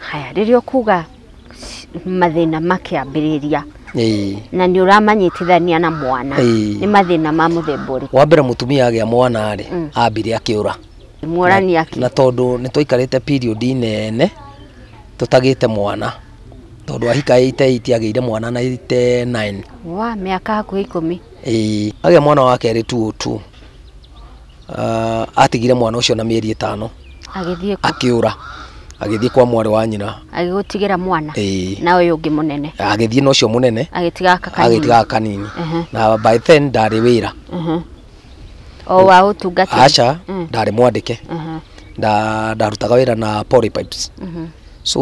Haya, rĩrĩa ũkuga mathĩna makĩambĩrĩria na nĩ ũramanyitithania na mwana, nĩ mathĩna ma mũthemba ũrĩkũ? Wa mbere mũtumia agĩa mwana rĩ, ambire akĩũra. Mũrani akĩ? Na tondũ nĩ twaikarĩte period nene tũtagĩte mwana, tondũ ahika 88 agĩire mwana na 89. Wa mĩaka hakuhĩ 10. Ĩĩ, agĩa mwana wa kerĩ 202. Atigire mwana ũcio na mĩeri 5. Agĩthiĩ kũ? Akĩũra. Agĩthiĩ kwa mwarĩ wa nyina. Agĩgũtigĩra mwana? Na ũyũ ũngĩ mũnene? Agĩthiĩ na ũcio mũnene. Agĩtiga gaka kanini. Agĩtiga gaka kanini. Na by then ndarĩ wĩra. O wa ũtungatĩri? Aca, ndarĩ mwandĩke. Ndarutaga wĩra na polypipes. So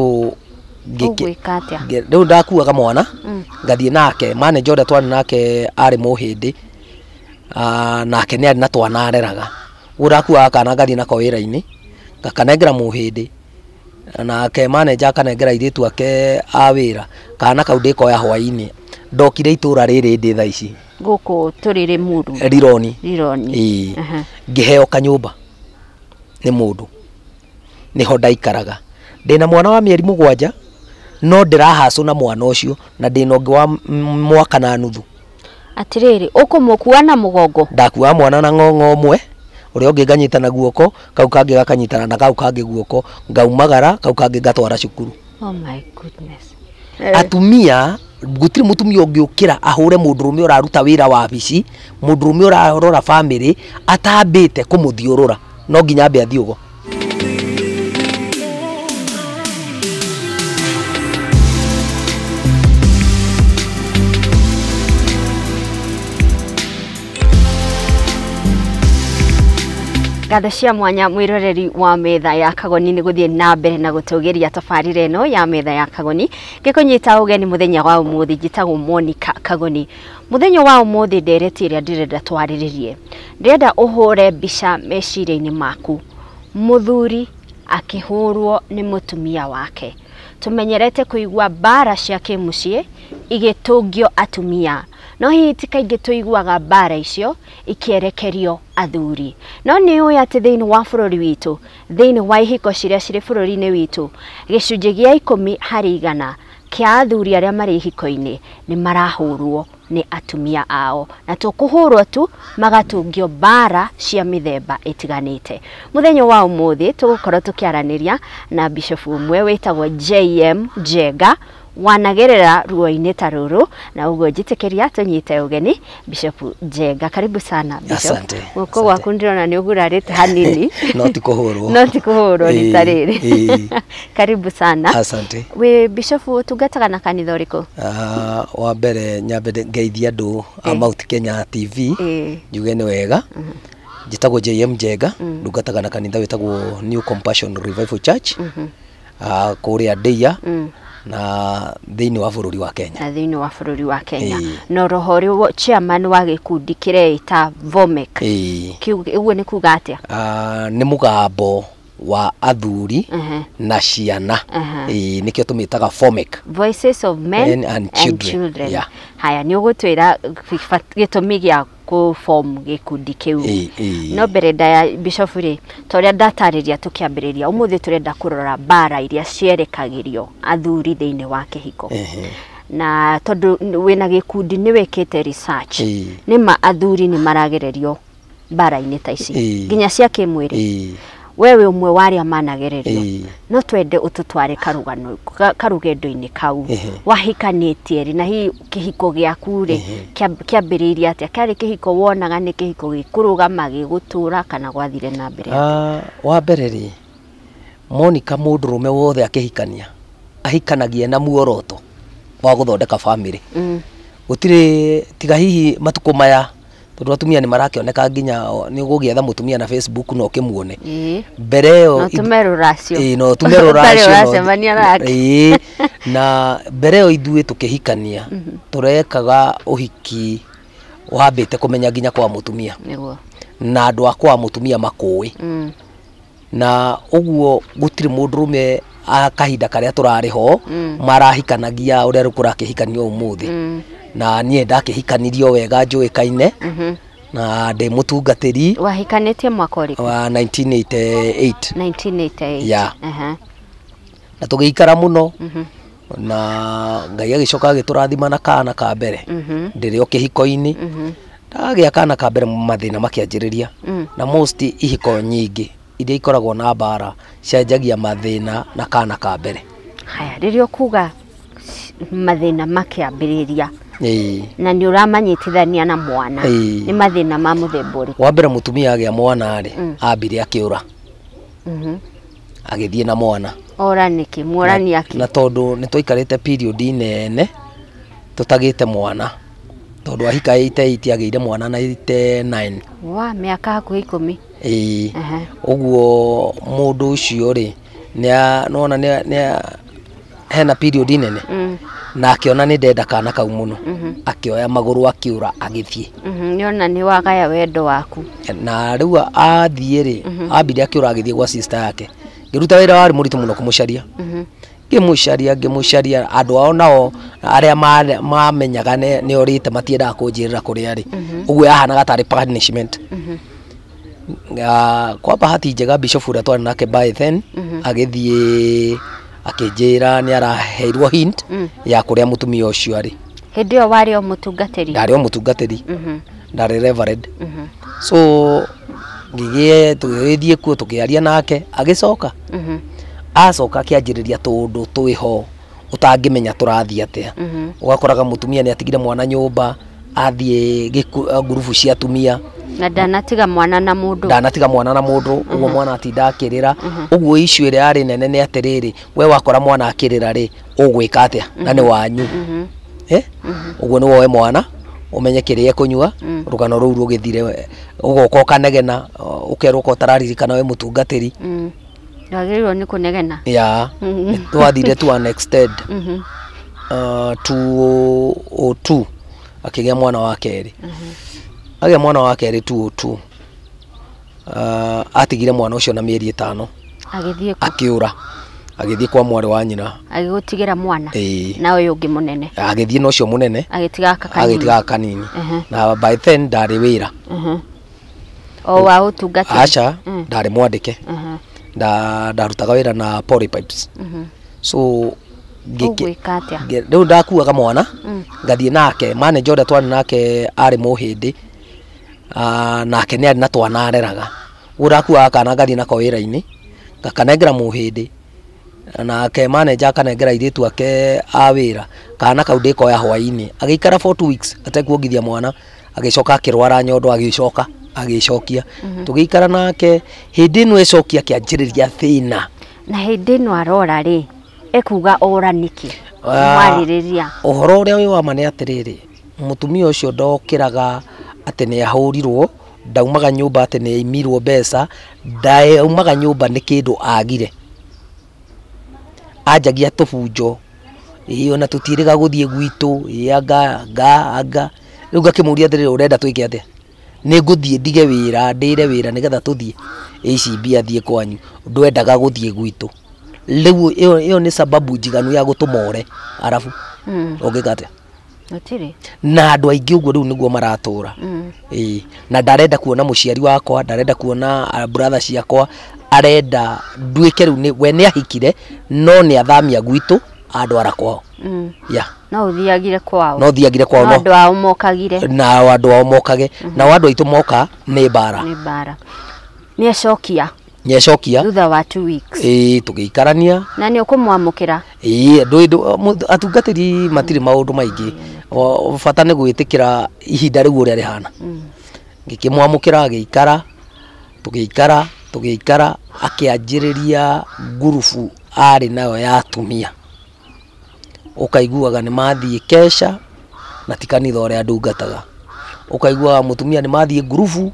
ũgwĩka atĩa? Rĩu ndakuaga mwana, ngathiĩ nake, manager ũrĩa twarĩ nake arĩ mũhĩndĩ, nake nĩ arĩ na twana areraga. Ũguo ndakuaga kana ngathiĩ nako wĩra-inĩ, ngakanengera mũhĩndĩ, nake manager akanengera airĩtu ake a wĩra, kana kau ndĩkoya hwaĩ-inĩ. Ndokire itũra rĩrĩ ndĩ thaa ici. Gũkũ tũrĩ Limuru. Rironi. Rironi. Ĩĩ. Ngĩheo kanyũmba nĩ mũndũ. Nĩho ndaikaraga. Ndĩna mwana wa mĩeri 7, no ndĩrahacũ na mwana ũcio, na ndĩna ũngĩ wa mwaka na nuthu. Atĩrĩrĩ, ũkũmũkua na mũgongo? Ndakuaga mwana na ng'ong'o ũmwe, ũrĩa ũngĩ nganyita na guoko, kau kangĩ gakanyitana na kau kangĩ guoko, ngaumagara, kau kangĩ ngatwara cukuru. Oh my goodness. Atumia, gũtirĩ mũtumia ũngĩũkĩra ahũre mũndũrũme ũraruta wĩra wabici, mũndũrũme ũrarora family, atambĩte kũmũthiũrũra, no nginya ambe athiĩ ũguo. Ngatho cia mwanya mwiroreri wa metha ya Kagoni nĩ gũthiĩ na mbere na gũtũgĩria tabarĩra ĩno ya metha ya Kagoni. Ngĩkũnyita ũgeni mũthenya wa ũmũthĩ, njĩtagwo Monica Kagoni. Mũthenya wa ũmũthĩ ndereti ĩrĩa ndĩrenda twarĩrĩrie, ndĩrenda ũhũre mbica meciria-inĩ maku, mũthuri akĩhũrwo nĩ mũtumia wake. Tũmenyerete kũigua mbara cia kĩmũciĩ igĩtũngio atumia, no hihi ti kaingĩ tũiguaga mbara icio ikĩerekerio athuri. No nĩ ũĩ atĩ thĩinĩ wa bũrũri witũ, thĩinĩ wa ihiko ciria cirĩ bũrũri-inĩ witũ, gĩcunjĩ gĩa 10 harĩ 100 kĩa athuri arĩa marĩ ihiko-inĩ nĩ marahũrwo nĩ atumia ao, na to kũhũrwo tu, magatungio mbara cia mĩthemba ĩtiganĩte. Mũthenya wa ũmũthĩ tũgũkorwo tũkĩaranĩria na Bishop ũmwe wĩtagwo JM Njenga, wanagerera ruo-inĩ ta rũrũ, na ũguo njĩtĩkĩria tũnyite ũgeni Bishop Njenga. Karibu sana Bishop. Asante. Guoko gwaku ndĩrona nĩ ũgurarĩte hanini. No ti kũhũrwo. No ti kũhũrwo rita rĩrĩ. Karibu sana. Asante. Wĩ Bishop ũtungataga na kanitha ũrĩkũ? Wa mbere nyambe ngeithie andũ a Mount Kenya TV, njuge nĩ wega. Njĩtagwo JM Njenga, ndungataga na kanitha wĩtagwo New Compassion Revival Church, kũrĩa Ndeia, na thĩinĩ wa bũrũri wa Kenya. Na thĩinĩ wa bũrũri wa Kenya. Na roho rĩ chairman wa gĩkundi kĩreita VOMEC. Ũguo nĩ kuga atĩa? Nĩ mũgambo wa athuri na ciana. Nĩkĩo tũmĩtaga VOMEC. Voices of Men and Children. Yeah. Haya, nĩ ũgũtwĩra gĩtũmi gĩa kũform gĩkundi kĩu. No mbere ndaya Bishop rĩ, ta ũrĩa ndatarĩria tũkĩambĩrĩria, ũmũthĩ tũrenda kũrora mbara iria cierekagĩrio athuri thĩinĩ wa kĩhiko. Na tondũ wĩna gĩkundi nĩ wĩkĩte research, nĩ ma athuri nĩ maragererio mbara-inĩ ta ici, nginya cia kĩmwĩrĩ. Wewe ũmwe wa arĩa managererio, no twende ũtũtware karugano karugendo-inĩ kau. Wahikanĩtie rĩ, na hihi kĩhiko gĩaku rĩ kĩambĩrĩirie atĩa? Kĩarĩ kĩhiko wonaga nĩ kĩhiko gĩkũrũgama gĩgũtũra, kana gwathire na mbere? Wa mbere rĩ, Monica, mũndũrũme wothe akĩhikania ahikanagia na muoroto wa gũthondeka family. Gũtirĩ tiga hihi matukũ maya, tondũ atumia nĩ marakĩoneka nginya nĩ ũgũgĩetha mũtumia na Facebook no ũkĩmuone. Mbere ĩyo no tume rũracio. No tume rũracio. Ũracemania nake. Na mbere ĩyo ithuĩ tũkĩhikania tũrekaga ũhiki wambĩte kũmenya nginya kwa mũtumia. Nĩguo. Na andũ a kwa mũtumia makũĩ. Na ũguo gũtirĩ mũndũrũme a kahinda karĩa tũrarĩ ho marahikanagia ũrĩa rĩu kũrakĩhikanio ũmũthĩ. Na niĩ ndakĩhikanirio wega njũĩkaine, na ndĩ mũtungatĩri. Wahikanĩtie mwaka ũrĩkũ? Wa 1988. 1988. Yeah. Na tũgĩikara mũno na Ngai agĩcoka agĩtũrathima na kana ka mbere. Ndĩrĩ o kĩhiko-inĩ. Ndagĩa kana ka mbere mathĩna makĩanjĩrĩria. Na most ihiko nyingĩ iria ikoragwo na mbara cianjagia mathĩna na kana ka mbere. Haya, rĩrĩa ũkuga mathĩna makĩambĩrĩria Ĩĩ. na nĩ ũramanyitithania na mwana, Ĩĩ. nĩ mathĩna ma mũthemba ũrĩkũ? Wa mbere mũtumia agĩa mwana rĩ, ambire akĩũra. Agĩthiĩ na mwana. Ora nĩkĩ? Muorani akĩ? Na tondũ nĩ twaikarĩte period nene tũtagĩte mwana, tondũ ahika 88 agĩire mwana na 89. Wa mĩaka hakuhĩ 10. Ĩĩ. Ũguo mũndũ ũcio rĩ, nĩwona hena period nene. Na akĩona nĩ ndenda kana kau mũno. Akĩoya magũrũ akĩũra agĩthiĩ. Nĩona nĩ wagaya wendo waku. Na rĩu athiĩ rĩ, ambire akĩũra agĩthiĩ gwa sister yake. Ngĩruta wĩra warĩ mũritũ mũno kũmũcaria. Ngĩmũcaria andũ ao nao arĩa mamenyaga nĩ orĩte matiendaga kũnjĩrĩra kũrĩa arĩ. Ũguo yahanaga tarĩ punishment. Kwa bahati njega bishop ũrĩa twarĩ nake by then agĩthiĩ akĩnjĩra nĩ araheirwo hint ya kũrĩa mũtumia ũcio arĩ. Hĩndĩ ĩyo warĩ o mũtungatĩri? Ndarĩ o mũtungatĩri. Ndarĩ reverend. So tũgĩthiĩ kuo tũkĩaria nake agĩcoka. Acoka akĩanjĩrĩria tũũndũ twĩho ũtangĩmenya tũrathiĩ atĩa. Ũgakoraga mũtumia nĩ atigire mwana nyũmba athiĩ ngurubu cia atumia. Na ndanatiga mwana na mũndũ. Ndanatiga mwana na mũndũ, ũguo mwana atinda akĩrĩra. Ũguo issue ĩrĩa yarĩ nene nĩ atĩrĩrĩ, we wakora mwana akĩrĩra rĩ, ũgwĩka atĩa? Na nĩ wanyu. Ũguo nĩ woe mwana ũmenye kĩrĩa ekũnyua, rũgano rũu rũgĩthire, ũgoka ũkanegena, ũkerwo ko ũtararirikana we mũtungatĩri. Ndwagĩrĩirwo nĩ kũnegena. Ya, twathire to an extent. 202 akĩgĩa mwana wa kerĩ. Agĩa mwana wa kerĩ 202. Atigire mwana ũcio na mĩeri 5. Agĩthiĩ kũ? Akĩũra. Agĩthiĩ kwa mwarĩ wa nyina. Agĩgũtigĩra mwana. Ĩĩ. Na ũyũ ũngĩ mũnene. Agĩthiĩ na ũcio mũnene. Agĩtiga gaka kanini. Agĩtiga gaka kanini. Na by then ndarĩ wĩra. O wa ũtungatĩri. Aca, ndarĩ mwandĩke. Ndarutaga wĩra na polypipes. So ũgwĩka atĩa? Rĩu ndakuaga mwana, ngathiĩ nake, manager ũrĩa twarĩ nake arĩ mũhĩndĩ. Nake nĩ arĩ na twana areraga. Ũguo ndakuaga kana ngathiĩ nako wĩra-inĩ, ngakanengera mũhĩndĩ. Nake manager akanengera airĩtu ake a wĩra, kana kau ndĩkoya hwaĩ-inĩ. Agĩikara for 2 weeks atekuongithia mwana, agĩcoka akĩrwara nyondo, agĩcoka agĩcokia. Tũgĩikara nake, hĩndĩ ĩno ecokia akĩanjĩrĩria thĩna. Na hĩndĩ ĩno arora rĩ, ekuga ora nĩkĩ? Mwarĩrĩria. Ũhoro ũrĩa wĩ wa ma nĩ atĩrĩrĩ, mũtumia ũcio ndokĩraga atĩ nĩ ahũrirwo, ndaumaga nyũmba atĩ nĩ aimirwo mbeca, ndaumaga nyũmba nĩ kĩndũ agire. Anjagia tũbunjo, ĩĩ ona tũtiĩrĩga gũthiĩ gwitũ, ĩĩ anga, anga, anga. Rĩu ngakĩmũria atĩrĩrĩ, ũrenda twĩke atĩa? Nĩ ngũthiĩ ndige wĩra, ndĩre wĩra nĩgetha tũthiĩ. Ici mbia thiĩ kwanyu, ndwendaga gũthiĩ gwitũ. Rĩu ĩyo nĩ sababu njiganu ya gũtũma ore arabu. Ũngĩka atĩa? Gũtirĩ. Na andũ aingĩ ũguo rĩu nĩguo maratũra. Ĩĩ. Na ndarenda kuona mũciari wakwa, ndarenda kuona brother ciakwa, arenda nduĩke rĩu we nĩ ahikire, no nĩ athamia gwitũ andwara kwao. Yeah. No ũthiagire kwao. No ũthiagire kwao, No andũ ao mokagire. Na andũ ao mokage. Na andũ aitũ moka nĩ mbara. Nĩ mbara. Nĩ acokia. Nĩ acokia. Thutha wa 2 weeks. Ĩĩ, tũgĩikarania. Na nĩ ũkũmwamũkĩra? Ĩĩ, atungatĩri matirĩ maũndũ maingĩ. Bata nĩ gwĩtĩkĩra ihinda rĩu ũrĩa rĩhana. Ngĩkĩmwamũkĩra, agĩikara, tũgĩikara, tũgĩikara, akĩanjĩrĩria ngurubu arĩ nayo ya atumia. Ũkaiguaga nĩ mathiĩ kesha na ti kanitha ũrĩa ndungataga. Ũkaiguaga mũtumia nĩ mathiĩ ngurubu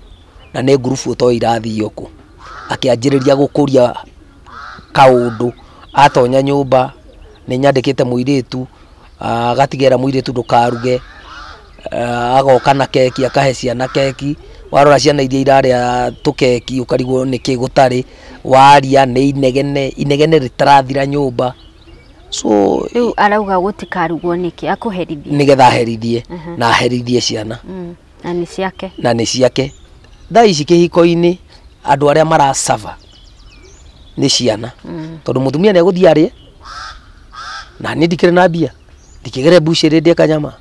na nĩ ngurubu ũtoĩ irathiĩ kũ. Akĩanjĩrĩria gũkũria kaũndũ, atonya nyũmba nĩ nyandĩkĩte mũirĩtu, agatigĩra mũirĩtu ndũkaruge, agoka na keki, akahe ciana keki. Warora ciana iria irarĩa tũkeki ũkarigwo nĩkĩ gũtarĩ, waria nĩ inegene, inegene rĩtarathira nyũmba. So rĩu arauga gũtikarugwo nĩkĩ, akũherithie? Nĩgetha aherithie, na aherithie ciana. Na nĩ ciake. Na nĩ ciake. Thaa ici kĩhiko-inĩ andũ arĩa maracaba nĩ ciana. Tondũ mũtumia nĩ egũthiĩ arĩe, Na niĩ ndikĩrĩ na mbia, ndikĩgere mbucĩrĩ ndĩe kanyama.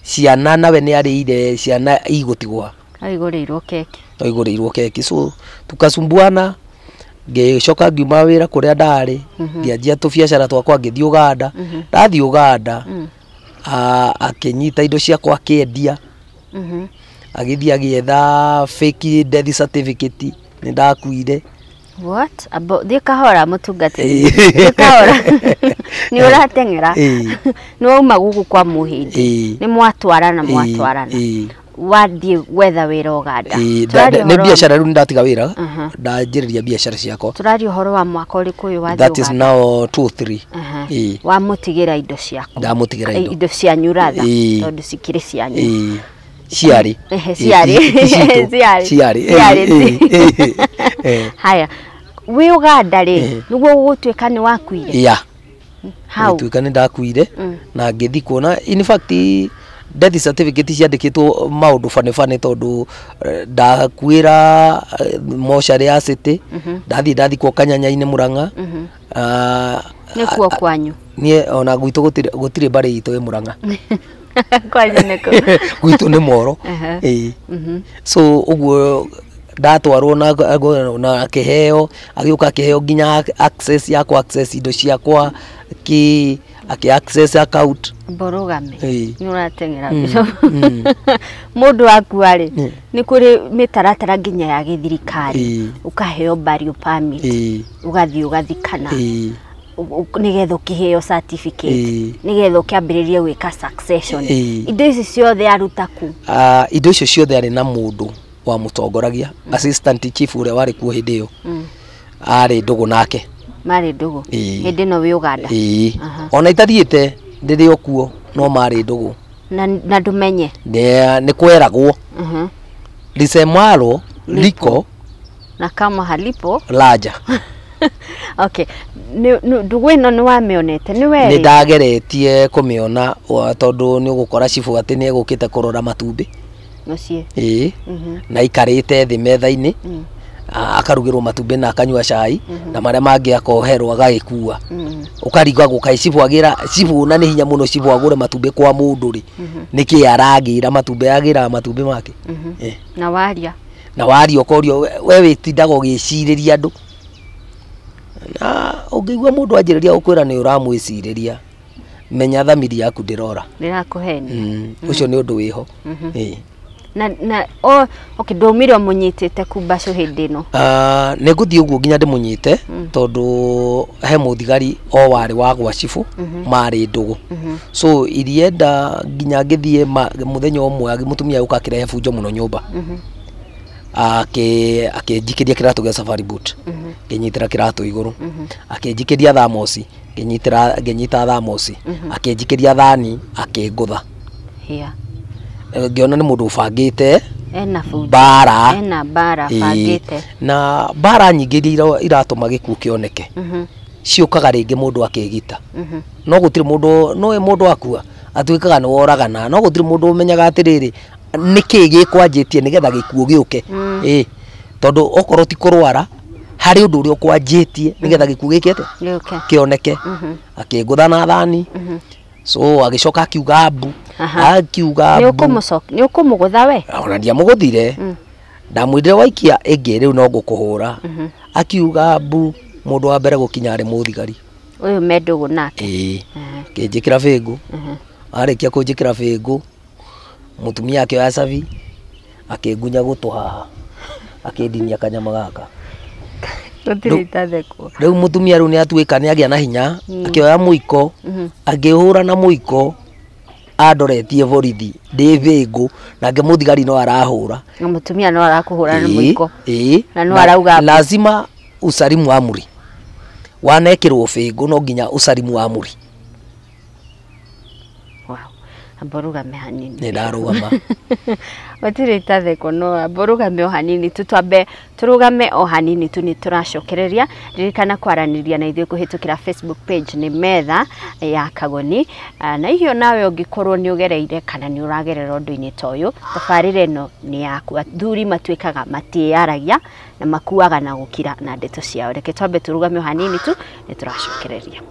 Ciana nawe nĩ arĩire, ciana igũtigwa. Aigũrĩirwo keki. Twaigũrĩirwo keki, so tukasumbuana. Ngĩcoka ngiuma wĩra kũrĩa ndarĩ, ngĩanjia tũbiacara twakwa, ngĩthiĩ Ũganda. Ndathiĩ Ũganda, akĩnyita indo ciakwa akĩendia. Agĩthiĩ agĩetha fake death certificate, nĩ ndakuire. What? Abo thiĩ kahora mũtungatĩri. Thiĩ kahora. Nĩ ũrateng'era. Nĩ wauma gũkũ kwa Mũhĩndĩ. Nĩ mwatwarana mwatwarana. Wathiĩ gwetha wĩra Ũganda. Tũraria Nĩ ũhoro wa- biacara rĩu nĩ ndatiga wĩra, ndanjĩrĩria biacara ciakwa. Tũraria ũhoro wa mwaka ũrĩkũ ũyũ wathiĩ That is Ũganda? now 2 3. Wamũtigĩra indo ciaku. Ndamũtigĩra indo. Indo cianyu ratha. Tondũ cikĩrĩ cianyu. Ciarĩ. Ehe, ciarĩ. Ti citũ. Ciarĩ. Ciarĩ. Ciarĩ. Ĩĩ. Haya, wĩ Ũganda rĩ, nĩguo gũgũtuĩka nĩ wakuire? Ya. How? Gũtuĩka nĩ ndakuire na ngĩthikwo, na in fact death certificate ciandĩkĩtwo maũndũ bane bane, tondũ ndakuĩra mocarĩ ya city, ndathiĩ ndathikwo Kanyanya-inĩ Mũrang'a. Nĩkuo kwanyu? Niĩ ona gwitũ gũtirĩ mbarĩ itũ ĩ Mũrang'a. Kwanyu nĩkũ? Gwitũ nĩ Moro. Ĩĩ. So ũguo ndatwarwo na akĩheo, agĩũka akĩheo nginya access ya kũ access indo ciakwa, kĩ akĩ access account. Mborũgame. Nĩ ũrateng'era. Mũndũ akua rĩ, nĩ kũrĩ mĩtaratara nginya ya gĩthirikari. Ũkaheo burial permit. Ũgathiĩ ũgathikana. Nĩgetha ũkĩheo certificate. Nĩgetha ũkĩambĩrĩrie gwĩka succession. Indo ici ciothe aruta ku? Ah, indo icio ciothe arĩ na mũndũ wamũtongoragia, assistant chief ũrĩa warĩ kuo hĩndĩ ĩyo, arĩ ndũgũ nake. Marĩ ndũgũ? Ĩĩ. Hĩndĩ ĩno wĩ Ũganda? Ĩĩ. Ona itathiĩte ndĩrĩ o kuo, no marĩ ndũgũ. Na ndũmenye? Nĩ kweragwo lisemwalo liko Na kama halipo laja. Okay. Ndũgũ ĩno nĩ wamĩonete nĩ Nĩ werĩ? Ndageretie kũmĩona tondũ nĩ ũgũkora cibũ atĩ nĩ egũkĩte kũrora matumbĩ. Mũciĩ? Ĩĩ. Na aikarĩte thĩ metha-inĩ, akarugĩrwo matumbĩ na akanyua cai, na marĩa mangĩ akoherwo agagĩkua. Ũkarigagwo kaĩ cibũ agĩra cibũ, na nĩ hinya mũno cibũ agũre matumbĩ kwa mũndũ rĩ, nĩkĩ aragĩra matumbĩ, agĩraga matumbĩ make. Na waria? Na waria ũkorio we wĩtindaga ũgĩcirĩria andũ, na ũngĩigua mũndũ anjĩrĩria gũkwĩra nĩ ũramwĩcirĩria, menya thamiri yaku ndĩrora. Ndĩrakũhenia. Ũcio nĩ ũndũ wĩho. Ĩĩ. Na o okay, ndũmire ũmũnyitĩte kumbacũ hĩndĩ ĩno? Ah, nĩ ngũthiĩ ũguo nginya ndĩmũnyite, tondũ he mũthigari o warĩ wa gwa cibũ marĩ ndũgũ, so irienda nginya ngĩthiĩ mũthenya ũmwe mũtumia ũka akĩrehe bunjo mũno nyũmba, akĩnjikĩria kĩratũ gĩa safari boot, ngĩnyitĩra kĩratũ igũrũ, akĩnjikĩria thamosi, ngĩnyitĩra, ngĩnyita thamosi, akĩnjikĩria thani, akĩngũtha. Hĩa. Ngĩona nĩ mũndũ ũbangĩte Ena bunjo. mbara. Ena mbara. Ĩĩ. Bangĩte. Na mbara nyingĩ iria iratũma gĩkuũ kĩoneke ciũkaga rĩngĩ mũndũ akĩgita. No gũtirĩ mũndũ no mũndũ akua atuĩkaga nĩ woragana, no gũtirĩ mũndũ ũmenyaga atĩrĩrĩ, nĩkĩ gĩkwanjĩtie nĩgetha gĩkuũ gĩũke. Ĩĩ, tondũ okorwo ti kũrwara, harĩ ũndũ ũrĩa ũkwanjĩtie nĩgetha gĩkuũ gĩke atĩa? Gĩũke. Kĩoneke. Akĩngũtha na thani, so agĩcoka akiuga mbu. Akiuga Nĩ mbu. ũkũmũcokia? Nĩ ũkũmũgũtha we? Ona ndiamũgũthire. Ndamwĩrire waikia ĩngĩ rĩu no ngũkũhũra. Akiuga mbu, mũndũ wa mbere gũkinya arĩ mũthigari. Ũyũ me ndũgũ nake? Ĩĩ. Akĩnjĩkĩra bĩngũ. Arĩkia kũnjĩkĩra bĩngũ, mũtumia akĩoya cabi, akĩngunya gũtũ haha, akĩndinia kanyama gaka. Gũtirĩ itathekwo. Rĩu mũtumia rĩu nĩ atuĩka nĩ agĩa na hinya, akĩoya mũiko, akĩhũra na mũiko andoretie borithi ndĩ bĩngũ, nake mũthigari no arahũra. Na mũtumia no arakũhũra na Ĩĩ, mũiko? Ĩĩ. Na no arauga mbu. Lazima usalimu amri, wanekĩrwo bĩngũ no nginya usalimu amri. Wow. Amba ũrũgame hanini. Nĩ ndarũgama. Gũtirĩ itathekwo, no amba ũrũgame o hanini tu, twambe tũrũgame o hanini tu, nĩ tũracokereria. Ririkana kwaranĩria na ithuĩ kũhĩtũkĩra Facebook page nĩ Metha ya Kagoni. Na icio nawe ũngĩkorwo nĩ ũgereire kana nĩ ũragerera ũndũ-inĩ ta ũyũ, tabarĩra ĩno nĩ yaku. Athuri matuĩkaga matiĩyaragia na makuaga na gũkira na ndeto ciao. Reke twambe tũrũgame o hanini tu, nĩ tũracokereria.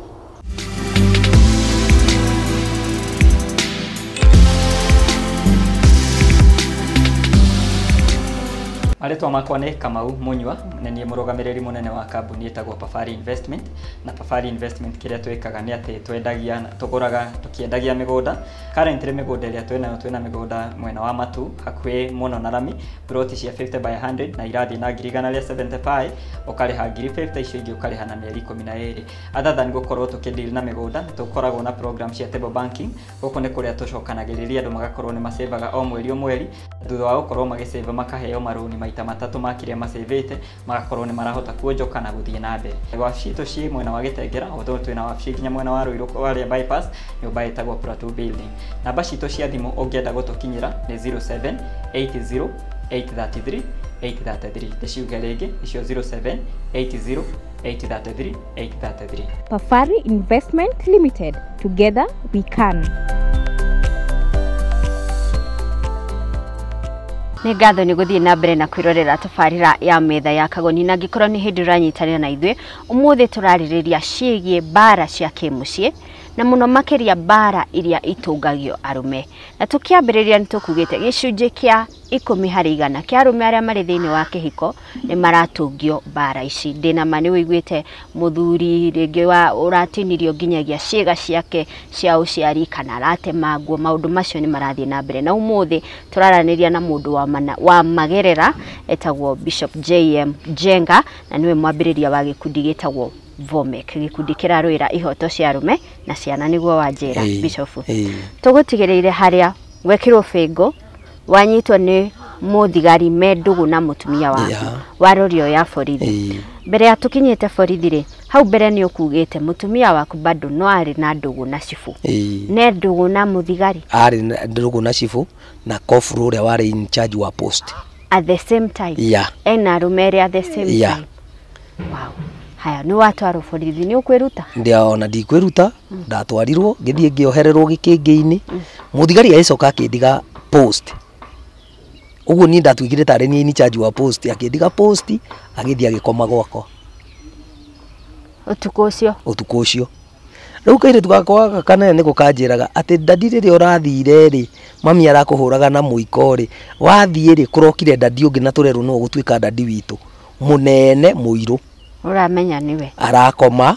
Marĩtwa makwa nĩ Kamau Munyua, nĩ niĩ mũrũgamĩrĩri mũnene wa kambuni ĩtagwo Pafari Investment. Na Pafari Investment kĩrĩa twĩkaga nĩ atĩ twendagia, tũgũraga tũkĩendagia mĩgũnda. Currently mĩgũnda ĩrĩa twĩnayo, twĩna mĩgũnda mwena wa Matu hakuhĩ mũno na rami, ploti cia 50 by 100 na irathiĩ na 175,000, ũkarĩha 50,000, icio ingĩ ũkarĩha na mĩeri 12. Other than gũkorwo tũkĩdeal na mĩgũnda, nĩ tũkoragwo na program cia table banking. Gũkũ nĩ kũrĩa tũcokanagĩrĩria andũ magakorwo nĩ macevaga o mweri o mweri, thutha wa gũkorwo magĩcĩva makaheo marũni maita matatũ ma kĩrĩa macĩvĩte, magakorwo nĩ marahota kuonjoka na gũthiĩ na mbere. Wabici itũ ciĩ mwena wa Gĩtengera, although twĩna wabici nginya mwena wa Ruiru warĩa bypass, nyũmba ĩtagwo Plateau Building. Namba citũ cia thimũ ũngĩenda gũtũkinyĩra nĩ 0780 833 833. Ndĩciuge rĩngĩ, icio 0780 833 833. Pafari Investment Limited. Together we can. Nĩ ngatho nĩ gũthiĩ na mbere na kwĩrorera tabarĩra ya metha ya Kagoni, na angĩkorwo nĩ hĩndĩ ũranyitanĩra na ithuĩ, ũmũthĩ tũrarĩrĩria ciĩgiĩ mbara cia kĩmũciĩ, na mũno makĩria mbara iria itũngagio arũme. Na tũkĩambĩrĩria nĩ tũkugĩte gĩcunjĩ kĩa 10% kĩa arũme arĩa marĩ thĩinĩ wa kĩhiko nĩ maratũngio mbara ici. Ndĩna ma nĩ ũiguĩte mũthuri rĩngĩ wa ũratinirio nginyagia ciĩga ciake cia ũciari kana aratemangwo, maũndũ macio nĩ marathiĩ na mbere. Na ũmũthĩ tũraranĩria na mũndũ wa magerera etagwo Bishop JM Njenga, na nĩwe mwambĩrĩria wa gĩkundi gĩtagwo VOMEC, gĩkundi kĩrarũĩra ihoto cia arũme na ciana, nĩguo wanjĩra Bishop. Tũgũtigĩrĩire harĩa wekĩrwo bĩngũ, wanyitwo nĩ mũthigari me ndũgũ na mũtumia waku, warorio ya borithi. Mbere ya tũkinyĩte borithi rĩ, hau mbere nĩ ũkugĩte mũtumia waku bado no arĩ na ndũgũ na cibũ. Ne ndũgũ na mũthigari? Arĩ na ndũgũ na cibũ na koburu ũrĩa warĩ in charge wa post. At the same time? Ena arũme erĩ at the same time? Wow. Haya, nĩ watwarwo borithi, nĩ ũkwĩruta? Ndia ona ndikwĩruta, ndatwarirwo ngĩthiĩ ngĩohererwo gĩkĩngĩ-inĩ. Mũthigari agĩcoka akĩndiga post. Ũguo niĩ ndatuĩkire tarĩ niĩ in charge wa post, akĩndiga post, agĩthiĩ agĩkoma gwakwa. Ũtukũ ũcio? Ũtukũ ũcio. Rĩu kairĩtu gakwa gaka kanene nĩko kanjĩraga atĩ ndadi rĩrĩa ũrathire rĩ, mami arakũhũraga na mũiko rĩ, wathiĩ rĩ, kũrokire ndadi ũngĩ na tũrerwo nĩwe ũgũtuĩka ndadi witũ, mũnene mũirũ. Ũramenya nĩwe? Arakoma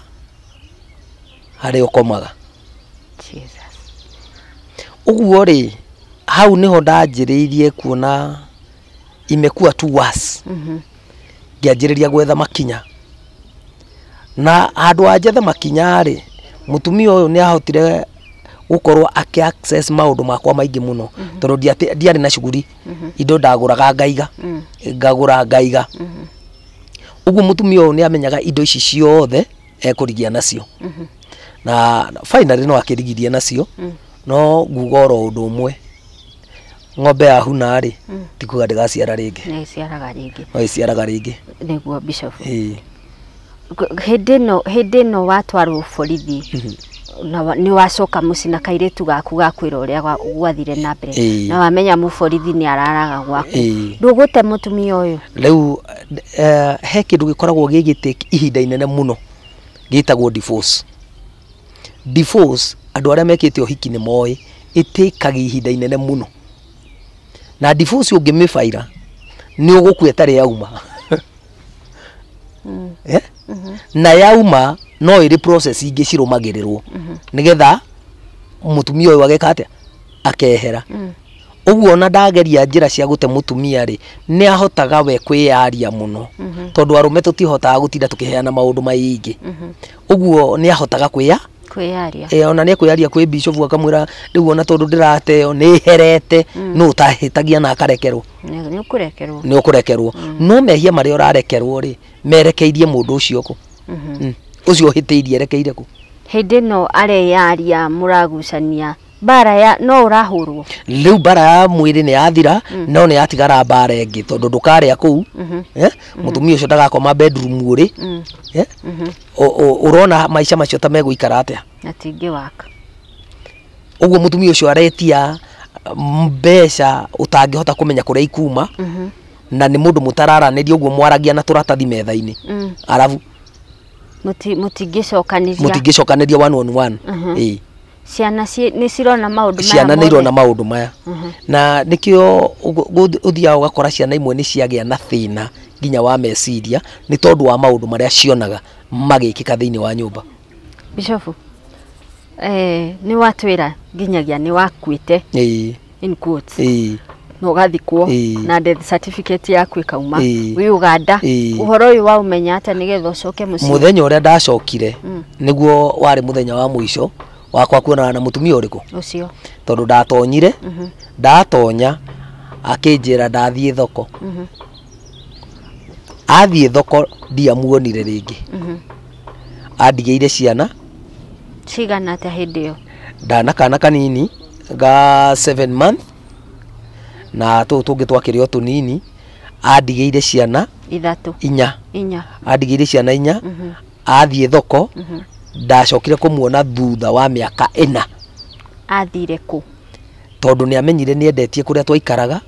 harĩa ũkomaga. Jesus. Ũguo rĩ, hau nĩho ndanjĩrĩirie kuona imekuwa too worse. Ngĩanjĩrĩria gwetha makinya. Na handũ ha njethe makinya rĩ, mũtumia ũyũ nĩ ahotire gũkorwo akĩ access maũndũ makwa maingĩ mũno, tondũ ndiarĩ na cuguri, indo ndagũraga ngaiga, ngagũra ngaiga. Ũguo mũtumia ũyũ nĩ amenyaga indo ici ciothe ekũrigia nacio. Na finally no akĩrigirie nacio, no nguga oro ũndũ ũmwe, ng'ombe ya huna rĩ, ti kuga ndĩgaciara rĩngĩ. Nĩ ĩciaraga rĩngĩ. No ĩciaraga rĩngĩ. Nĩguo Bishop. Hĩndĩ ĩno watwarwo borithi, na nĩ wacoka mũciĩ na kairĩtu gaku gakwĩra ũrĩa gwathire na mbere, na wamenya mũborithi nĩ araraga gwaku, ndũgũte mũtumia ũyũ? Rĩu he kĩndũ gĩkoragwo gĩgĩtake ihinda inene mũno gĩtagwo divorce. Divorce, andũ arĩa mekĩte ũhiki nĩ moĩ, ĩtĩkaga ihinda inene mũno. Na divorce ũngĩmĩbaira nĩ ũgũkua ĩtarĩ yauma. Na yauma no ĩrĩ process ingĩ cirũmagĩrĩrwo nĩgetha mũtumia ũyũ ageka atĩa, akehera. Ũguo ona ndageria njĩra cia gũte mũtumia rĩ, nĩ ahotaga we kwĩyaria mũno, tondũ arũme tũtihotaga gũtinda tũkĩheana maũndũ maingĩ. Ũguo nĩ ahotaga kwĩyaria. Ona nĩ ekwĩyaria kwĩ bishop akamwĩra rĩu ona tondũ ndĩrateo nĩ herete, no ũtahĩtagia na akarekerwo. Nĩ ũkũrekerwo. Nĩ ũkũrekerwo. No mehia marĩa ũrarekerwo rĩ, merekeirie mũndũ ũcio kũ? Ũcio ũhĩtĩirie erekeire kũ? Hĩndĩ ĩno areyaria mũragucania mbara ya no ũrahũrwo. Rĩu mbara ya mwĩrĩ nĩ yathira, no nĩ yatigara mbara ĩngĩ tondũ ndũkarĩa kũu. Mũtumia ũcio ndagakoma bedroom ũrĩ. Ũrona maica macio ta megũikara atĩa? Na tingĩwaka. Ũguo mũtumia ũcio aretia mbeca ũtangĩhota kũmenya kũrĩa ikuma, na nĩ mũndũ mũtararanĩria, ũguo mwaragia na tũratathi metha-inĩ. Arabu mũtingĩcokanĩria. Mũtingĩcokanĩria one on one. Ciana nĩ cirona maũndũ maya. Ciana nĩ irona maũndũ maya. Na nĩkĩo ũthiaga ũgakora ciana imwe nĩ ciagĩa na thĩna nginya wa meciria nĩ tondũ wa maũndũ marĩa cionaga magĩkĩka thĩinĩ wa nyũmba. Bishop, nĩ watwĩra nginyagia nĩ wakuĩte, in quotes, na ũgathikwo na death certificate yaku ĩkauma wĩ Uganda. Ũhoro ũyũ waũmenya atĩa nĩgetha ũcoke mũciĩ? Mũthenya ũrĩa ndacokire nĩguo warĩ mũthenya wa mũico wakwa kuonana na mũtumia ũrĩkũ ũcio, tondũ ndatonyire, ndatonya akĩnjĩra ndathiĩ thoko. Athiĩ thoko ndiamuonire rĩngĩ. Andigĩire ciana cigana atĩa hĩndĩ ĩyo? Ndana kana kanini ga 7 month na tũu tũngĩ twakĩrĩ o tũnini. Andigĩire ciana ithatũ, inya. Inya. Andigĩire ciana inya. Athiĩ thoko ndacokire kũmuona thutha wa mĩaka 4. Athire kũ? Tondũ nĩ amenyire nĩ endetie kũrĩa twaikaraga,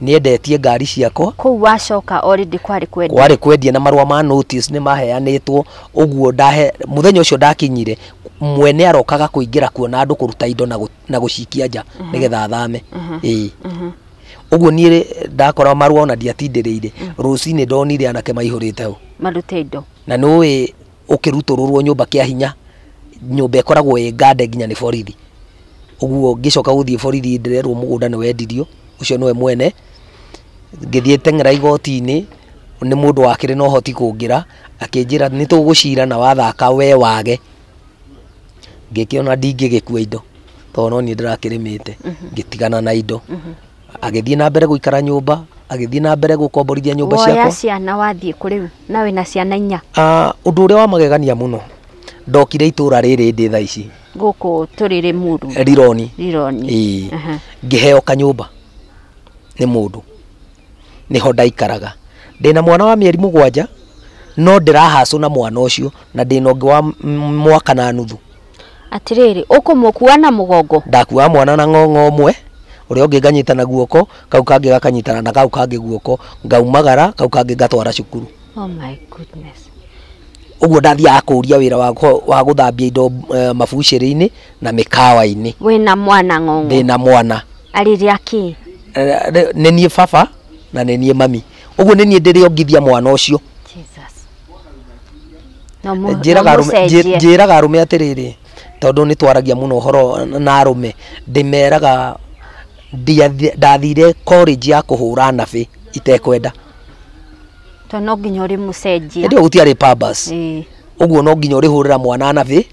nĩ endetie ngari ciakwa. Kũu wacoka already kwarĩ kwendia? Kwarĩ kwendia na marũa ma notice nĩ maheanĩtwo. Ũguo ndahe mũthenya ũcio ndakinyire, mwene arokaga kũingĩra kuona andũ kũruta indo na gũcikia nja nĩgetha athame. Ĩĩ, ũguo niĩ ndakora marũa ona ndiatindĩrĩire. Rũcinĩ ndonire anake maihũrĩte hau marute indo. Na nĩũĩ ũkĩrutũrũrwo nyũmba kĩa hinya, nyũmba ĩkoragwo ĩ ngande nginya nĩ borithi. Ũguo ngĩcoka gũthiĩ borithi ndĩrerwo mũgũnda nĩ wendirio, ũcio nĩwe mwene. Ngĩthiĩ teng'era igoti-inĩ, nĩ mũndũ wakĩrĩ na ũhoti kũngĩra, akĩnjĩra nĩ tũgũcira na wathaka we wage. Ngĩkĩona ndingĩgĩkua indo tondũ no niĩ ndĩrakĩrĩmĩte, ngĩtigana na indo. Agĩthiĩ na mbere gũikara nyũmba, agĩthiĩ na mbere gũkomborithia nyũmba Woya ciakwa. Ciana wathiĩ kũ rĩu na wĩna ciana inya? Ũndũ ũrĩa wa magegania mũno, ndokire itũra rĩrĩ ndĩ thaa ici gũkũ tũrĩ Limuru, Rironi. Rironi. Ĩĩ. Ngĩheo kanyũmba nĩ mũndũ, nĩho ndaikaraga ndĩna mwana wa mĩeri 7, no ndĩrahacũ na mwana ũcio na ndĩna ũngĩ wa mwaka na nuthu. Atĩrĩrĩ, ũkũmũkua na mũgongo? Ndakuaga mwana na ng'ong'o ũmwe, ũrĩa ũngĩ nganyita na guoko, kau kangĩ gakanyitana na kau kangĩ guoko, ngaumagara, kau kangĩ ngatwara cukuru. Oh my goodness. Ũguo ndathiaga kũria wĩra wa gũthambia indo mabucĩrĩ-inĩ na mĩkawa-inĩ. Wĩna mwana ng'ong'o? Ndĩna mwana. Arĩrĩa kĩ? Nĩ niĩ baba na nĩ niĩ mami. Ũguo nĩ niĩ ndĩrĩongithia mwana ũcio. Jesus. Njĩraga arũme atĩrĩrĩ, tondũ nĩ twaragia mũno ũhoro na arũme, ndĩmeraga ndathire college ya kũhũra nabĩ itekwenda. Tondũ no nginya ũrĩmũcenjia. Hĩndĩ ĩyo gũtiarĩ Pampers. Ũguo no nginya ũrĩhũrĩra mwana nabĩ,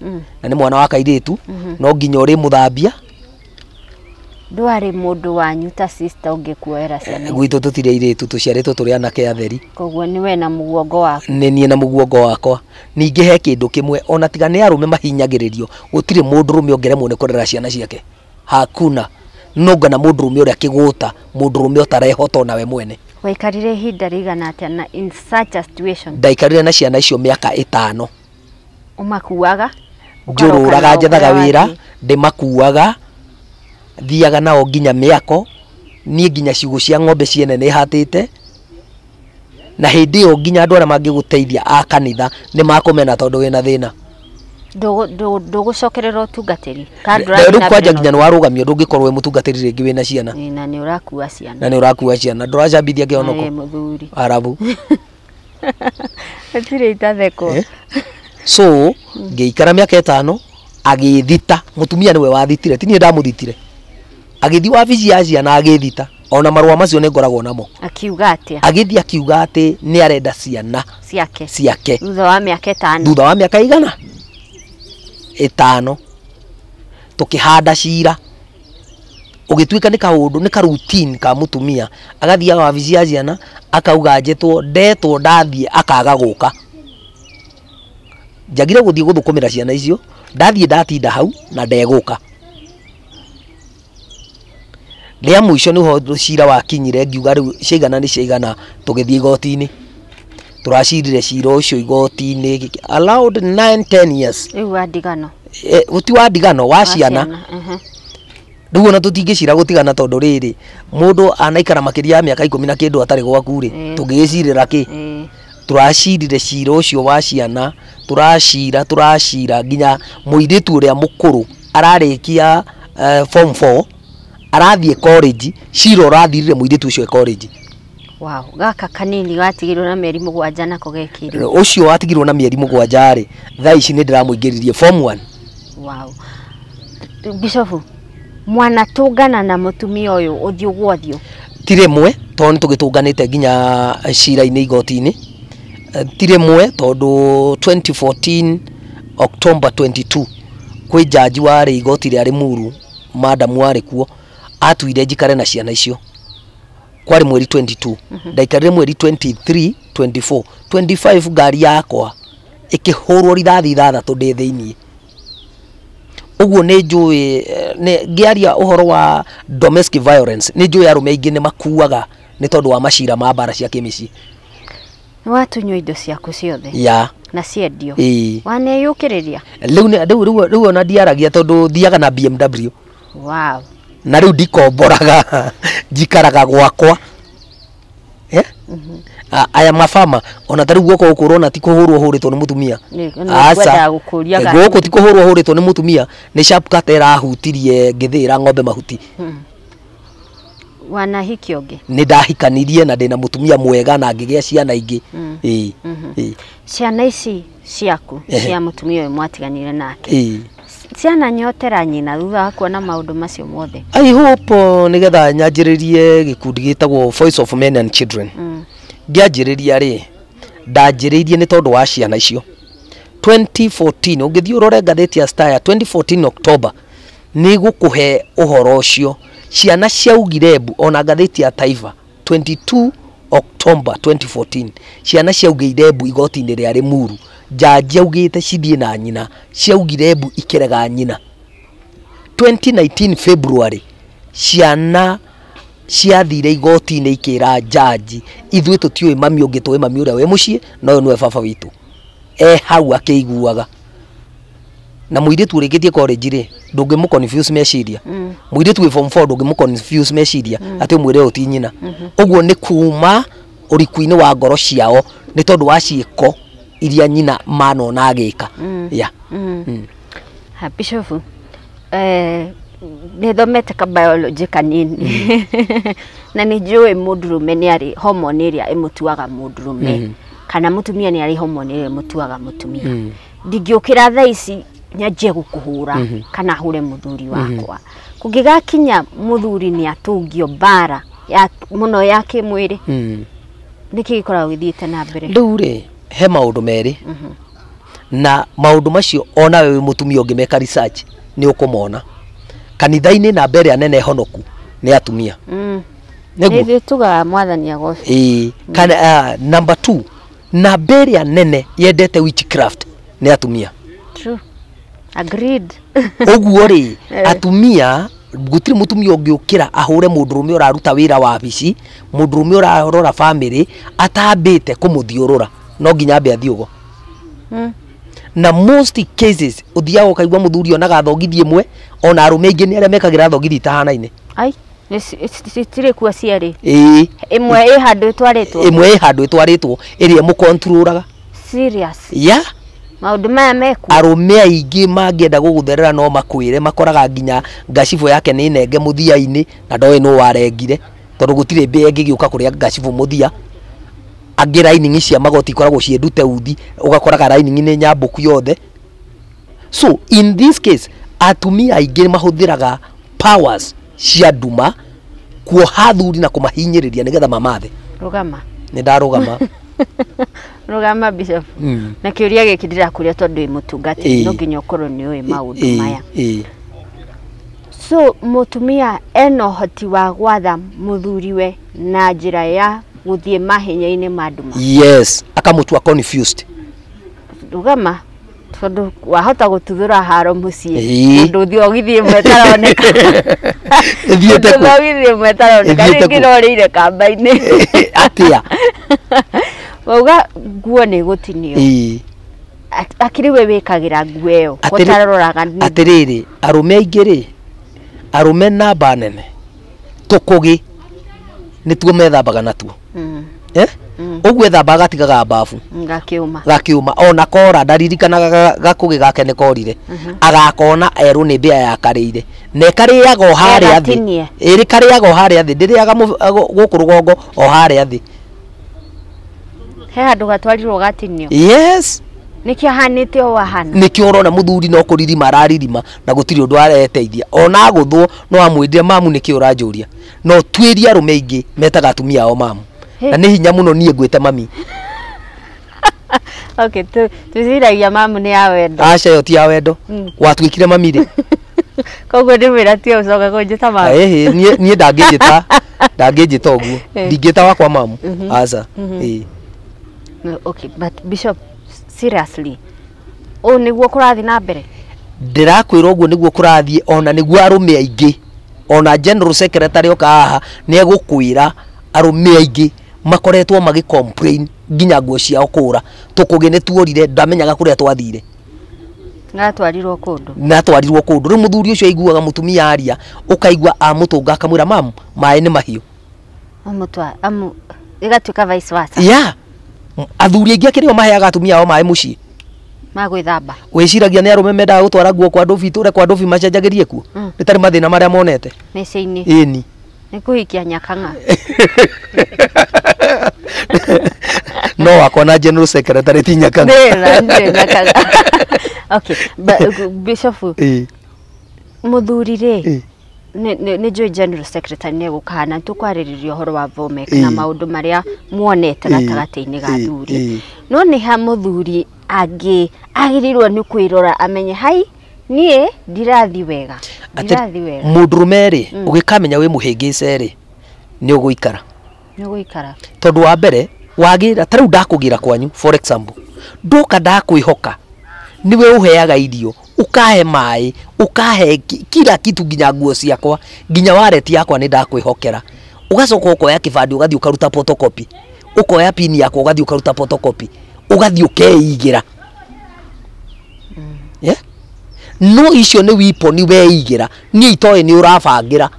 na nĩ mwana wa kairĩtu, no nginya ũrĩmũthambia. Ndwarĩ mũndũ wanyu ta sister ũngĩkuoera ciana? Gwitũ tũtirĩ airĩtu, tũciarĩtwo tũrĩ anake atheri. Koguo nĩ we na mũguongo waku? Nĩ niĩ na mũguongo wakwa. Ningĩ he kĩndũ kĩmwe, ona tiga nĩ arũme mahinyagĩrĩrio, gũtirĩ mũndũrũme ũngĩremwo nĩ kũrera ciana ciake. Hakuna. No ngana mũndũrũme ũrĩa kĩgũta, mũndũrũme ũtarehota ona we mwene. Waikarire ihinda rĩigana atĩa na in such a situation? Ndaikarire na ciana icio mĩaka 5. Ũmakuaga? Njũrũraga njethaga wĩra, ndĩmakuaga, thiaga nao nginya mĩako, niĩ nginya ciugũ cia ng'ombe ciene nĩ hatĩte. Na hĩndĩ ĩyo nginya andũ arĩa mangĩgũteithia a kanitha nĩ makũmena tondũ wĩna thĩna. Ndũgũcokerera ũtungatĩri? Rĩu kwanja nginya nĩ warũgamio, ndũngĩkorwo wĩ mũtungatĩri rĩngĩ wĩna ciana. Na nĩ ũrakua ciana. Na nĩ ũrakua ciana, ndũracambithia kĩhonoko. Mũthuri. Arabu. Hatirĩ itathekwo. So, ngĩikara mĩaka 5, agĩthita, mũtumia nĩwe wathitire, ti niĩ ndamũthitire. Agĩthiĩ wabici ya ciana agĩthita, ona marũa macio nĩ ngoragwo namo. Akiuga atĩa? Agĩthiĩ akiuga atĩ nĩ arenda ciana ciake. Ciake. Thutha wa mĩaka 5. Thutha wa mĩaka igana? 5. Tũkĩhanda cira. Ũgĩtuĩka nĩ kaũndũ, nĩ ka routine ka mũtumia. Agathiaga wabici ya ciana, akauga njĩtwo, ndetwo ndathiĩ, akaga gũka. Njagire gũthiĩ gũthũkũmĩra ciana icio, ndathiĩ ndatinda hau na ndegũka. Rĩa mũico nĩho cira wakinyire, ngiuga rĩu ciaigana nĩ ciaigana, tũgĩthiĩ igoti-inĩ. Tũracirire cira ũcio igoti-inĩ around 9-10 years. Rĩu wa ndigano? Ti wa ndigano, wa ciana. Rĩu ona tũtingĩcira gũtigana tondũ rĩrĩ, mũndũ anaikara makĩria ya mĩaka 10 na kĩndũ atarĩ gwaku rĩ, tũngĩgĩcirĩra kĩ? Turacirire cira ũcio wa ciana, turacira nginya mũirĩtu ũrĩa mũkũrũ ararĩkia form 4, arathiĩ college, cira ũrathirire mũirĩtu ũcio e college. Wow, gaka kanini gatigirwo na mĩeri 7 nako gekire. Ũcio watigirwo na mĩeri 7 rĩ, thaa ici nĩ ndĩramũingĩririe form 1. Wow. Bishop, mwana tũngana na mũtumia ũyũ ũthiũ gwa ũthiũ? Ti rĩmwe, tondũ nĩ tũgĩtũnganĩte nginya cira-inĩ igoti-inĩ. Ti rĩmwe tondũ 2014 October 22 kwĩ jaji warĩ igoti rĩa Limuru, madam warĩ kuo, atuire njikare na ciana icio. Kwarĩ mweri 22, ndaikarire mweri 23, 24, 25 ngari yakwa ĩkĩhũrwo rithathi 6 ndĩ thĩiniĩ. Ũguo nĩ njũĩ, ngĩaria ũhoro wa domestic violence, nĩ njũĩ arũme aingĩ nĩ makuaga nĩ tondũ wa macira ma mbara cia kĩmĩciĩ. Nĩ watunywo indo ciaku ciothe? Ya. Na ciendio? Ĩĩ. Waneyũkĩrĩria? Rĩu ona ndiaragia tondũ thiaga na BMW. Wow. Na rĩu ndikomboraga, njikaraga gwakwa. Aya mabama, ona ta rĩu guoko gũkũ ũrona ti kũhũrwo hũrĩtwo nĩ mũtumia. Aca. Gũkũ ti kũhũrwo hũrĩtwo nĩ mũtumia, nĩ sharp cut ĩrahutirie ngĩthĩĩra ng'ombe mahuti. Wanahikio ũngĩ? Nĩ ndahikanirie na ndĩna mũtumia mwega na ngĩgĩa ciana ingĩ. Ĩĩ. Ciana ici ciaku cia mũtumia ũyũ mwatiganire nake, ciana nyotera nyina thutha wa kuona maũndũ macio mothe? I hope nĩgetha nyanjĩrĩrie gĩkundi gĩtagwo Voice of Men and Children. Ngĩanjĩrĩria rĩ, ndanjĩrĩirie nĩ tondũ wa ciana icio. 2014 ũngĩthiĩ ũrore ngathĩti ya Star ya 2014 October nĩ gũkũhe ũhoro ũcio. Ciana ciaugire mbu, ona ngathĩti ya Taifa 22 October 2014 ciana ciaugire mbu igoti-inĩ rĩa Limuru. Jaji augĩte cithiĩ na nyina, ciaugire mbu ikĩrega nyina. 2019 February ciana ciathire igoti-inĩ ikĩra jaji, ithuĩ tũtiũĩ mami ũngĩ, tũĩ mami ũrĩa wĩ mũciĩ, na ũyũ nĩwe baba witũ. E hau akĩiguaga. Na mũirĩtu ũrĩkĩtie college rĩ, ndũngĩmũ confuse meciria. Mũirĩtu wĩ form 4 ndũngĩmũ confuse meciria atĩ ũmwĩre ũyũ ti nyina. Ũguo nĩ kuma ũriku-inĩ wa ngoro ciao nĩ tondũ wa ciĩko iria nyina manona agĩka. Yeah. Ha, Bishop, nĩ thomete ka biology kanini na nĩ njũĩ mũndũrũme nĩ arĩ hormone ĩrĩa ĩmũtuaga mũndũrũme, kana mũtumia nĩ arĩ hormone ĩrĩa ĩmũtuaga mũtumia. Ndingĩũkĩra thaa ici nyanjie gũkũhũra kana hũre mũthuri wakwa. Kũngĩgakinya mũthuri nĩ atũngio mbara ya mũno ya kĩmwĩrĩ, nĩkĩ gĩkoragwo gĩthiĩte na mbere? Rĩu rĩ, he maũndũ merĩ, na maũndũ macio onawe wĩ mũtumia ũngĩmeka research nĩ ũkũmona. Kanitha-inĩ namba ĩrĩa nene honoku nĩ atumia. Nĩguo ithuĩ tugaga mwathani agocwo. Ĩĩ. Kana number 2, namba ĩrĩa nene yendete witchcraft nĩ atumia. True. Agreed. Ũguo rĩ, atumia gũtirĩ mũtumia ũngĩũkĩra ahũre mũndũrũme ũraruta wĩra wabici, mũndũrũme ũrarora family atambĩte kũmũthiũrũra, no nginya ambe athiĩ ũgo. Na most cases ũthiaga ũkaigua mũthuri onaga thogithi ĩmwe, ona arũme aingĩ nĩ arĩa mekagĩra thogithi itahanaine. Ai, citirĩ kuo cierĩ. Ĩĩ. Ĩmwe ĩ handũ ĩtwarĩtwo. Ĩmwe ĩ handũ ĩtwarĩtwo ĩrĩa ĩmũkontrolaga. Serious. Yeah. Maũndũ maya mekuo. Arũme aingĩ mangĩenda gũgũtherera no makwĩre, makoraga nginya ngacibũ yake nĩ nenge mũthia-inĩ na ndoĩ nũ warengire, tondũ gũtirĩ mbĩa ĩngĩgĩũka kũrĩa ngacibũ mũthia. Angĩ lining cia magoti ikoragwo ciĩ ndute uthi, ũgakoraga lining nĩ nyambũku yothe. So in this case atumia aingĩ mahũthĩraga powers cia nduma kuoha athuri na kũmahinyĩrĩria nĩgetha mamathe. Rũgama. Nĩ ndarũgama. Rũgama Bishop. Na kĩũria gĩkĩ ndĩrakũria tondũ wĩ mũtungatĩri, no nginya ũkorwo nĩ ũĩ maũndũ maya. So mũtumia ena ũhoti wa gwatha mũthuriwe na njĩra ya gũthiĩ mahenya-inĩ ma nduma. Yes, akamũtua confused. Rũgama, tondũ wahota gũtuthũra haro mũciĩ, mũndũ thogithi ĩmwe ĩtaroneka. Ĩthiĩte kũ? Thogithi ĩmwe ĩtaroneka, rĩngĩ ĩrorĩire kamba-inĩ. Atĩa? Wauga nguo nĩ gũtinio. Akĩrĩ we wĩkagĩra nguo ĩyo, ũtaroraga nĩ. Atĩrĩrĩ, arũme aingĩ rĩ, arũme namba nene, tũkũgĩ nĩtuo methambaga natuo. Ũguo ethamba agatigaga bafu Gakiuma. Gakiuma ona kora ndaririkanaga gakũgĩ gake nĩ korire. Agakona erwo nĩ mbĩa yakarĩire na ĩkarĩaga o harĩa thĩ. Ĩgatinie. Ĩrĩ karĩaga o harĩa thĩ, ndĩrĩaga gũkũ rũgongo o harĩa thĩ. He handũ gatwarirwo gatinio. Yes. Nĩkĩo ahanĩte o ahana. Nĩkĩo ũrona mũthuri no kũririma araririma na gũtirĩ ũndũ areteithia. Ona agũthwo no amwĩrire mamu nĩkĩ ũranjũria. No tuĩrie arũme aingĩ metaga atumia ao mamu. Na nĩ hinya mũno niĩ ngwĩte mami. Okay, twĩciragia mamu nĩ ya wendo. Aca ĩyo ti ya wendo. Watuĩkire mami rĩ? Koguo ndĩmwĩra tiga gũcoka kũnjĩta mamu. Ĩhĩ, niĩ ndangĩnjĩta ũguo. Ndingĩta wakwa mamu. Aca. Ĩĩ. Okay, but Bishop, seriously, ũũ nĩguo kũrathiĩ na mbere? Ndĩrakwĩra ũguo nĩguo kũrathiĩ, ona nĩguo arũme aingĩ, ona general secretary oka haha nĩ egũkwĩra arũme aingĩ makoretwo magĩ complain nginya nguo ciao kũra. Tũkũgĩ nĩ tuorire, ndamenyaga kũrĩa twathire. Natwarirwo kũndũ. Natwarirwo kũndũ. Rĩu mũthuri ũcio aiguaga mũtumia aria, ũkaigua amũtũnga akamwĩra mamu, maĩ nĩ mahiũ. Ĩgatuĩka vice versa. Yeah. Athuri aingĩ akĩrĩ o maheaga atumia ao maĩ mũciĩ. Magwĩthamba. Wĩciragia nĩ arũme mendaga gũtwara nguo kwa ndũbi, tũre kwa ndũbi macenjagĩrie kuo. Nĩ tarĩ mathĩna marĩa monete. Mĩciĩ-inĩ. Ĩni. Nĩ kũhikia nyakang'a. No wakwa na general secretary ti nyakang'a. Nĩ nyakang'a. Okay, Bishop, mũthuri rĩ, nĩ njũĩ general secretary nĩ egũka na tũkwarĩrĩria ũhoro wa Vomec na maũndũ marĩa muonete gatagatĩ-inĩ ga athuri. No nĩ ha mũthuri angĩ agĩrĩirwo nĩ kwĩrora amenye hai niĩ ndirathiĩ wega. Ndirathiĩ wega. Mũndũrũme rĩ, ũgĩkamenya wĩ mũhĩngĩce rĩ, nĩ ũgũikara. Nĩ ũgũikara. Tondũ wa mbere wagĩra ta rĩu ndakũgĩra kwanyu for example, ndoka ndakwĩhoka nĩwe ũheaga irio, ũkahe maĩ, ũkahe kila kitu nginya nguo ciakwa, nginya wallet yakwa nĩ ndakwĩhokera. Ũgacoka ũkoya kĩbandĩ ũgathiĩ ũkaruta photocopy, ũkoya pin yakwa ũgathiĩ ũkaruta photocopy, ũgathiĩ ũkeigĩra. Yeah? No icio nĩ weapon weigĩra, niĩ itoĩ nĩ ũrabangĩra.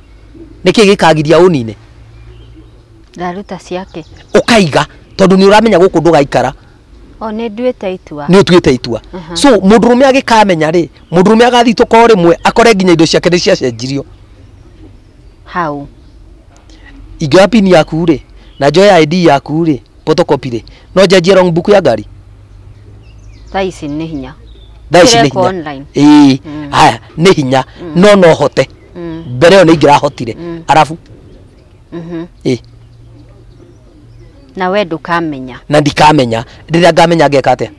Nĩkĩ gĩkagiria ũnine? Ndaruta ciake. Ũkaiga tondũ nĩ ũramenya gũkũ ndũgaikara. O nĩ nduĩte itua. Nĩ ũtuĩte itua. So mũndũrũme agĩkamenya rĩ, mũndũrũme agathitũka o rĩmwe akore nginya indo ciake nĩ ciacenjirio. Hau. Ingĩoya pin yaku rĩ, na njoe ID yaku rĩ, photocopy rĩ, no njenjie wrong book ya ngari. Thaa ici nĩ hinya. Thaa ici nĩ hinya. Ĩĩ, haya nĩ hinya, no no hote. Mbere ĩyo nĩ ingĩrahotire. Arabu. Ĩĩ. Na we ndũkamenya. Na ndikamenya. Rĩrĩa ngamenya ngeka atĩa?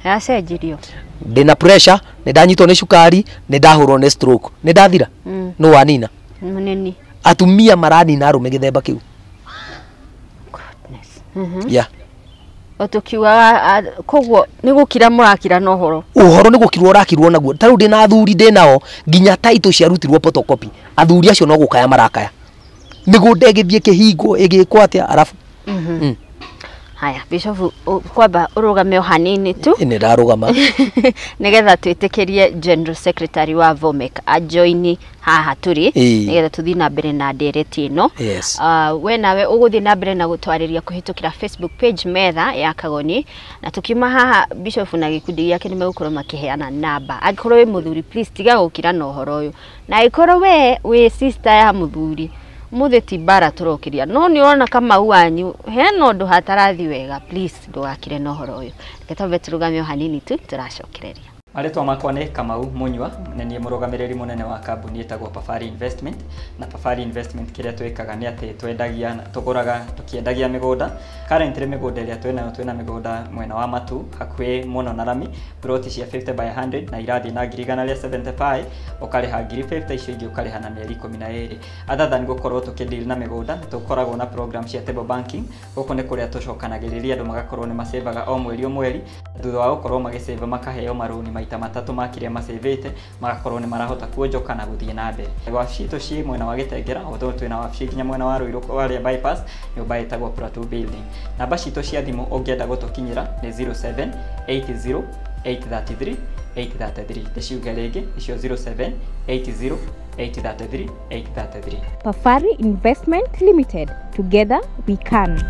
Yacenjirio. Ndĩna pressure, nĩ ndanyitwo nĩ cukari, nĩ ndahũrwo nĩ stroke. Nĩ ndathira. Nũ wanina? Mũnini. Atumia maranina arũme gĩthemba kĩu. Goodness. Yeah. Tũkiugaga koguo nĩ gũkira mũrakira na ũhoro. Ũhoro nĩ gũkirwo ũrakirwo naguo. Ta rĩu ndĩna athuri ndĩnao nginya title ciarutirwo photocopy. Athuri acio no gũkaya marakaya. Mĩgũnda ĩgĩthiĩ kĩhingo ĩgĩkwo atĩa arabu. Haya, Bishop, kwamba ũrũgame o hanini tu. Nĩ ndarũgama. Nĩgetha twĩtĩkĩrie General Secretary wa Vomec ajoini haha tũrĩ, nĩgetha tũthiĩ na mbere na ndereti ĩno. Yes. We nawe ũgũthiĩ na mbere na gũtwarĩria kũhĩtũkĩra Facebook page Metha ya Kagoni, na tũkiuma haha Bishop na gĩkundi gĩake nĩ megũkorwo makĩheana namba. Angĩkorwo wĩ mũthuri, please tiga gũkira na ũhoro ũyũ. Na angĩkorwo we wĩ sister ya mũthuri, mũthĩ ti mbara tũrokĩria, no nĩ ũrona Kamau wanyu hena ũndũ hatarathi wega, please ndũgakire na ũhoro ũyũ. Reke twambe tũrũgame o hanini tu tũracokereria. Marĩtwa makwa nĩ Kamau Munyua, na niĩ mũrũgamĩrĩri mũnene wa kambuni ĩtagwo Pafari Investment. Na Pafari Investment kĩrĩa twĩkaga nĩ atĩ twendagia, tũgũraga, tũkĩendagia mĩgũnda. Currently mĩgũnda ĩrĩa twĩnayo, twĩna mĩgũnda mwena wa Matu, hakuhĩ mũno na rami, ploti cia 50 by 100 na irathiĩ na 175,000, ũkarĩha 50,000, icio ingĩ ũkarĩha na mĩeri 12. Other than gũkorwo tũkĩdeal na mĩgũnda, nĩ tũkoragwo na program cia table banking. Gũkũ nĩ kũrĩa tũcokanagĩrĩria andũ magakorwo nĩ macevaga o mweri o mweri, thutha wa gũkorwo magĩceva makaheo marũni maita matatũ ma kĩrĩa macevĩte, magakorwo nĩ marahota kuonjoka na gũthiĩ na mbere. Wabici itũ ciĩ mwena wa Gĩtengera, although twĩna wabici nginya mwena wa Ruiru warĩa bypass, nyũmba ĩtagwo Plateau Building. Namba citũ cia thimũ ũngĩenda gũtũkinyĩra nĩ 0780 833 833. Ndĩciuge rĩngĩ, nĩcio 0780 833 833. Pafari Investment Limited. Together we can.